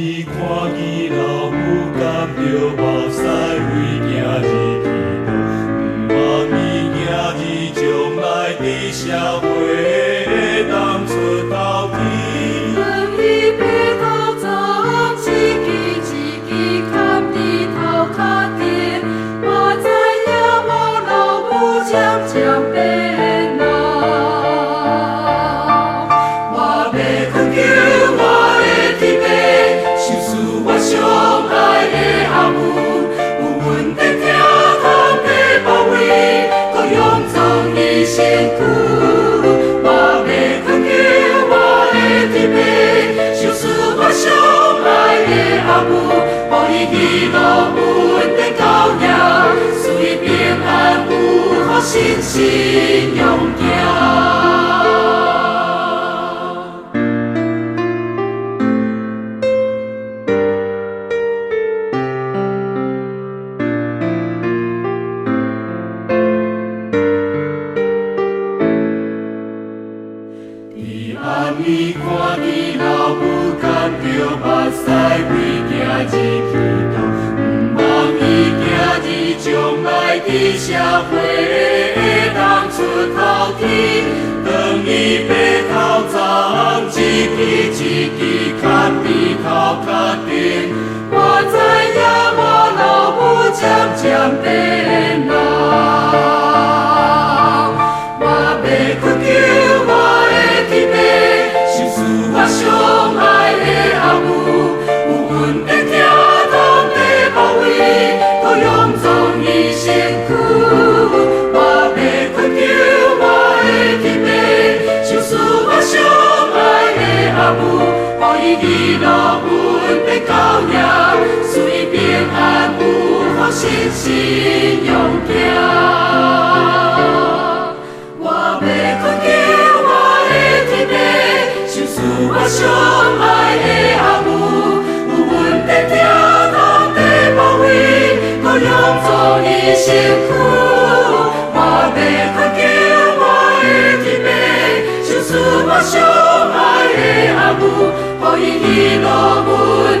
暝看見老母含著目屎為囝兒祈禱，毋望伊囝兒將來佇社會會當出頭天。當伊白頭鬃，一支一支崁佇頭殼頂，我知影我老母漸漸變老。我欲懇求我的天父，賞賜我上愛的阿母，有恩典疼痛的包圍，閣勇壯伊身軀。我欲懇求我的天父，賞賜我上愛的阿母，予伊喜樂恩典教養，賜伊平安有福，信心勇行。伫暗暝看見老母含著目屎為囝兒祈禱，毋望伊囝兒將來佇社會會當出頭天。當伊白頭鬃，一支一支崁佇頭殼頂，我知影我老母漸漸變老。我欲懇求我的天父，賞賜我上愛的阿母，有恩典疼痛的包圍，閣勇壯伊身軀。我欲懇求我的天父，賞賜我上愛的阿母，予伊喜樂恩典教養，賜伊平安有福，信心勇行。我欲懇求我的天父，賞賜我上愛的阿母，有恩典疼痛的包圍，閣勇壯伊身軀。我欲懇求我的天父，賞賜我上愛的阿母，予伊喜樂恩